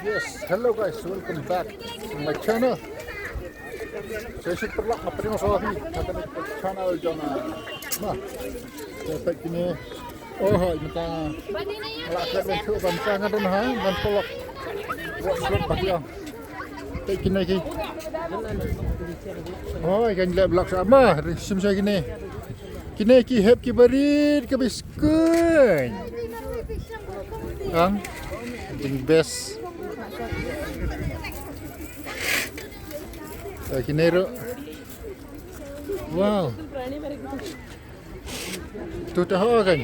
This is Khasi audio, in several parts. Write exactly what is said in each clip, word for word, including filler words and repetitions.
Yes, hello guys, welcome back to my channel. Sa shisien paralok nga pdiang sha phi ha kane ka channel jong nga. Te peit kine. Oh, ha mynta nga la klet ban shu ban sa nga don ha ban paralok. Wat slot ba ki ong. Peit kine ki. Oh, kan leh vlog sha ma, shim sha kine. Kine ki hep ki barit ka biskut. Ang ding best. Eh, kine ruh. Wow. Tu ta ho kan.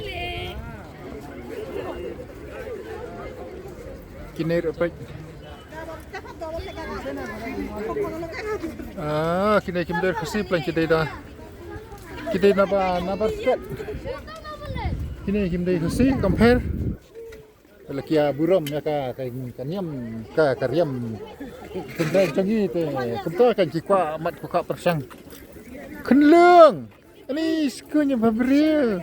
Kine ruh peit. Ah, kine kim dei Khasi plan ki dei da. Ki dei naba, naba sket. Kine kim dei Khasi compare. Wala ki ïa burom ïa ka, ka, ka niam, ka, ka riam. Tynrai jong ngi te, kumta kan ki kwah mat kwah pyrshang. Khunlung. Ani skul ïa ba briew.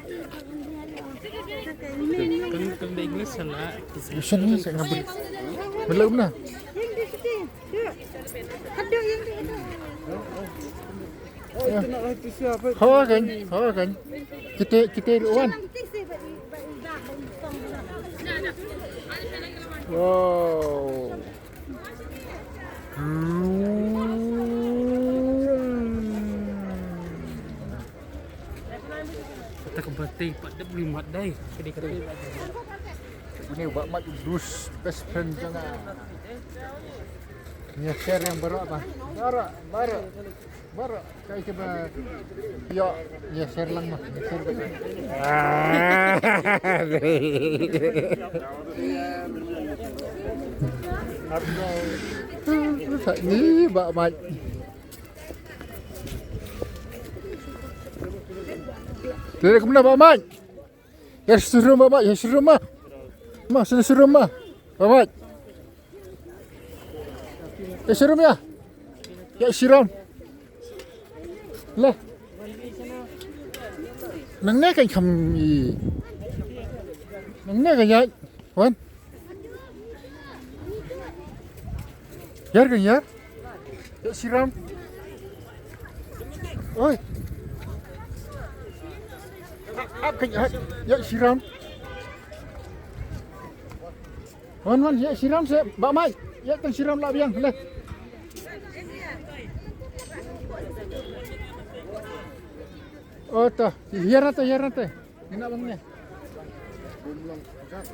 Kan, kan da English sana. English sana. Belum na. Hawa kan, hawa kan. Kita, kita ruan. Wow. Kata ka bate pat dep ni mat dai. Kadi kata. Ini Bah Mat, best friend jong nga. Ïa share ïa baroh ba. Baroh, baroh. Baroh. Kai ke ba. Yo, ïa share lang ma. Ïa share ba. Ah. Ni Bah Mat. Dei kumno Bah Mat? Ïa shirom Bah Mat, ïa shirom ma. Ma, sini shirom ma. Bah Mat. Ïa shirom ïa. Ïa shirom. Lah. Nangne kan kham i. Nangne kan ïa. Wan. Ïar kan ïar. Ïa shirom. Oi. Ap kan ïar. Ïa shirom. Wan, wan, ïa shirom se, Bah Mat. Ïa tang shirom la biang, le. Oh, to. Ïar na to, ïar na to. Ina bang ne.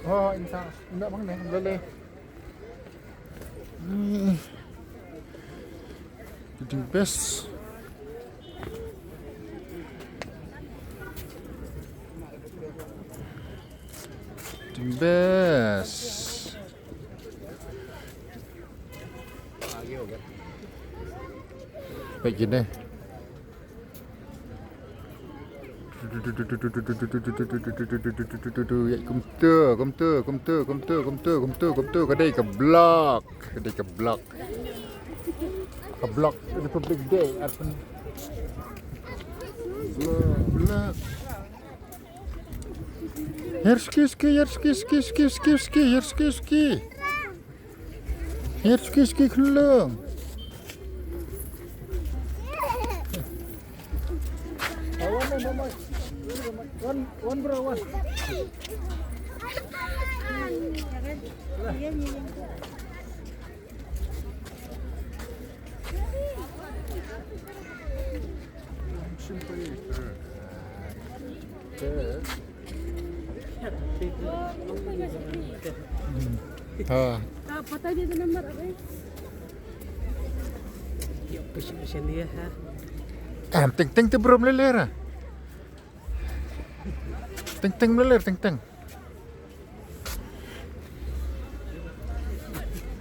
Oh, inta. Ina bang ne, le, le. Hmm. Eating best. Eating best. Baik gini. Ïa kumtu, kumtu, kumtu. Ka dei ka block, ka dei ka block. Ka block Republic Day, arphew. Block, block. Ïar suki, suki, ïar suki, suki, ïar suki, suki. Ïar suki, suki, khunlung. One, one, bro, one. Ha. Em, teng teng te bro mleler. Teng teng mleler, teng teng.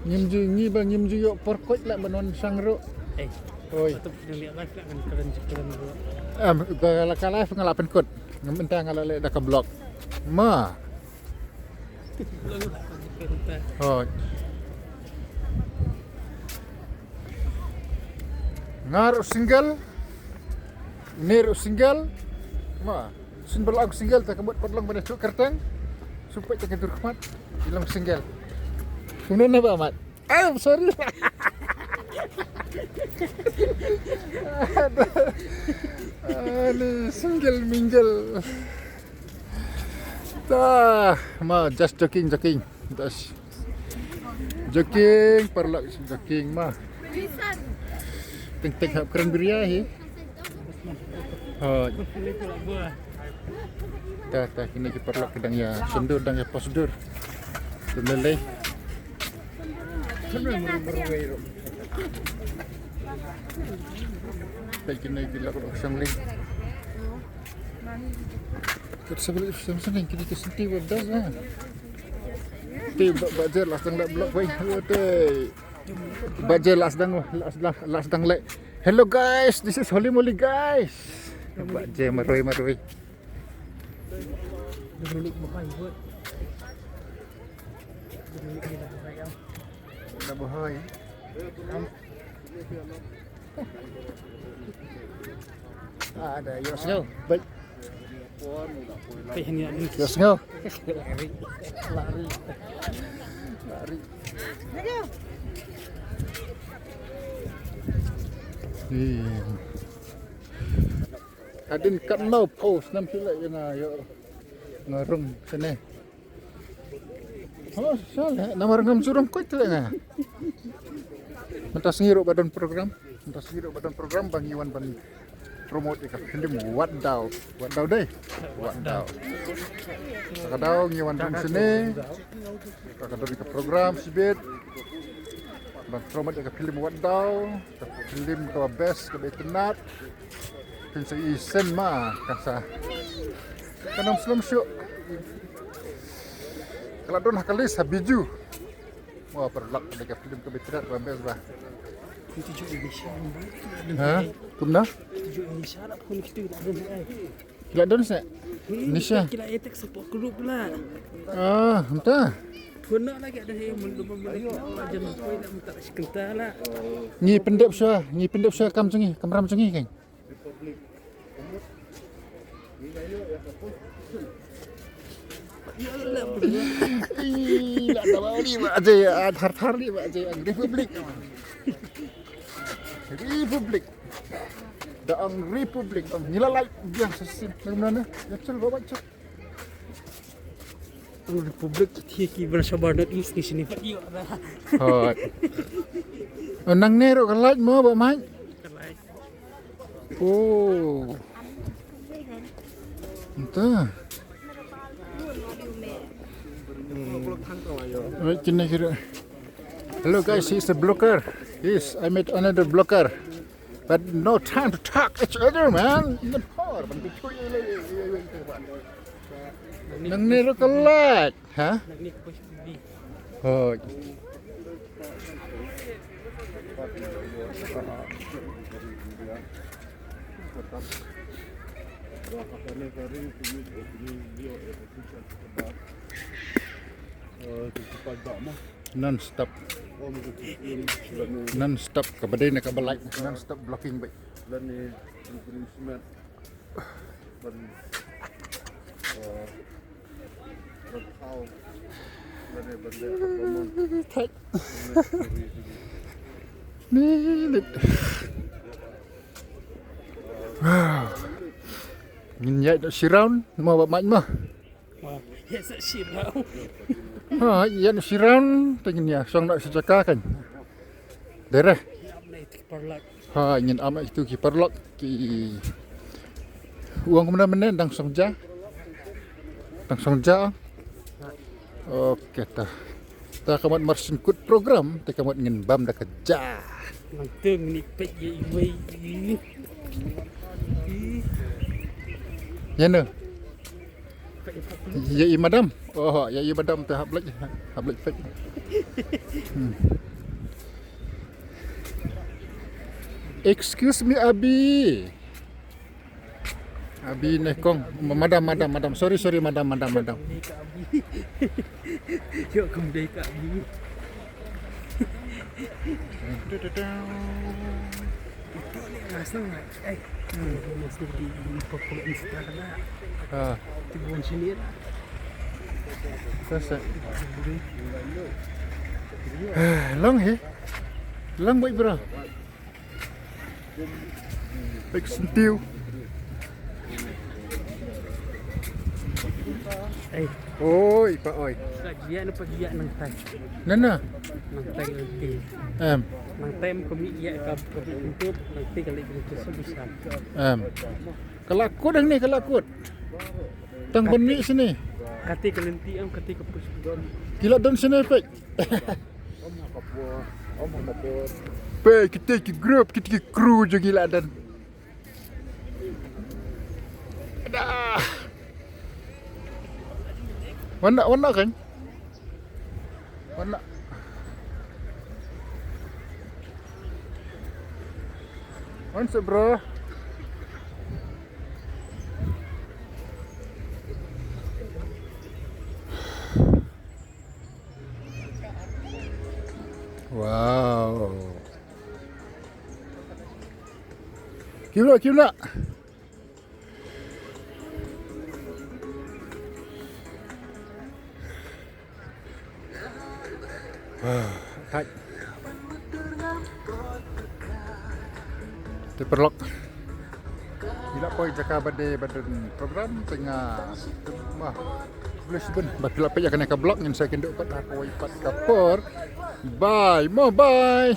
Ngim ju, ngi ba ngim ju ïoh por koit lah ban wan shang ruh. Eh. Oi. Em, ka la, ka live nga la pynkut. Ngam mynta nga la leh da ka block. Ma. Oi. Nga ruh single. Ni ruh single. Ma. Shin ba long single te ka mut pat long ban ïathuh kyrteng. Shu peit te ka dur khmat. Ki long single. Kumno na Bah Mat? Oh, sorry. Aduh. Aduh, single mingle. Tah, ma, just joking, joking. Just joking, paralok, joking ma. Teng teng hap kren biria hi. Hoi. Tah, tah, kine ki paralok ki dang ïa sngewdur, dang ïa posdur. Lei lei. Tah, kine ki lok lok sngewlei. Kut sebelum sngewlei kine ki senti wa das lah. Te ba, ba jer lah sdang leh vlog wei. Te ba jer lah sdang, lah sdang, lah sdang leh. Hello guys, this is Holy Moly guys. Ba jer marwei marwei. Dah bahai. Ada, yo sngew. Baik. Yo sngew. Lari. Lari. Lari. Iya. Hadien katno phew snem shuh leh ïa nga ïoh nga rung shane. Oh, shisha leh, namar ngam ju rung koit leh nga. Mynta sngi ruh ba don program, mynta sngi ruh ba don program ba ngi wan ban promote ïa ka film Wat Daw. Wat Daw dei. Wat Daw. Ka daw ngi wan rung shane. Ka don ka program shibit ban promote ïa ka film Wat Daw, ka film kaba best, kaba itynnad. Phin sa ïohi shisien ma, kan sa. Kan ym slem shuh. Ka la don ha ka list ha Bijou. Wah, paralok, ka dei ka film kaba itynnad, kaba best ba. Itu juga Nisha. Ha? Kumno? Itu juga Nisha lah, pun kita tak ada, eh. Ki la don sa? Nisha. Ki la etek support group lah. Ah, mynta. Pun nak lagi ada yang mun mun mun. Jangan koi nak minta sekentar lah. Ngi pyndep shuwa, ngi pyndep shuwa kam jong ngi, kamram jong ngi kan. Ih, la tawa ni ba je, ah, thar thar ni ba je, ang Republic. Republic. Da ang Republic, ang ngi la lai biang sa shisien. Ngam nane, ya chal ba ba chal. Ang Republic, thie ki ban shabar na is ki sini pat ïoh da. Hoi. Oh, nangne ruh ka light mo ba mai. Oh. Mynta. Right, kine kira. Hello guys, he's a blogger. Yes, I met another blogger. But no time to talk each other, man. Nangne ruh ka light, ha? Hoi. Non stop. Non stop, kaba dei na kaba light, non stop blocking beit. Thait. Ni lit. Wow. Ngin ïaid noh shi round mo ba mait mo. Wow. Ïaid sa shi round. Ha, ïaid noh shi round te ngin ïa shong noh shi jaka kan. Dei re. Ïa, ap na ïa ki paralok. Ha, ngin ap na ïa kitu ki paralok ki. U ong kumno mynne, dang shong ja. Dang shong ja. Ok ta. Ta ka mut mar syn kut program te ka mut ngin bam da ka ja. Nangta ngin ïa peit ïa iwei. Ïa no. Ïa i madam. Oh, ïa i madam te hap leit, hap leit peit. Hmm. Excuse me, Abi. Abi ne kong. Ma-, madam, madam, madam. Sorry, sorry, madam, madam, madam. Ïoh kam dei ka Abi. Itu ni ngasang. Eh. Hmm. Mesti di, di pokok Insta lah. Ha. Di bawah sini lah. Terus, eh? Long hi. Long wei bro. Pek sentiu. Eh, oi pa oi. Ka jia na pa jia nang tai. Nana. Nang tai nang ti. Em. Nang tai em kami ia ka ka bentuk nang ti ka lek bentuk sebesar. Em. Ka la kut dah ni ka la kut. Tang ban mih sini. Kati ka lenti em kati ka pus. Ki la don sini pek. Pe kita ki group kita ki crew juga la don. Dah. Wan nak wan nak kan? Wan nak. Wan sek bro. Wow. Kiwna kiwna. Hai. Te paralok. Ila poi jaka bade badan program tengah. Wah. Boleh sibun. Ba pila pia kane ka vlog ngin sa kynduh pat ha kawei pat ka por. Bye. Mo bye.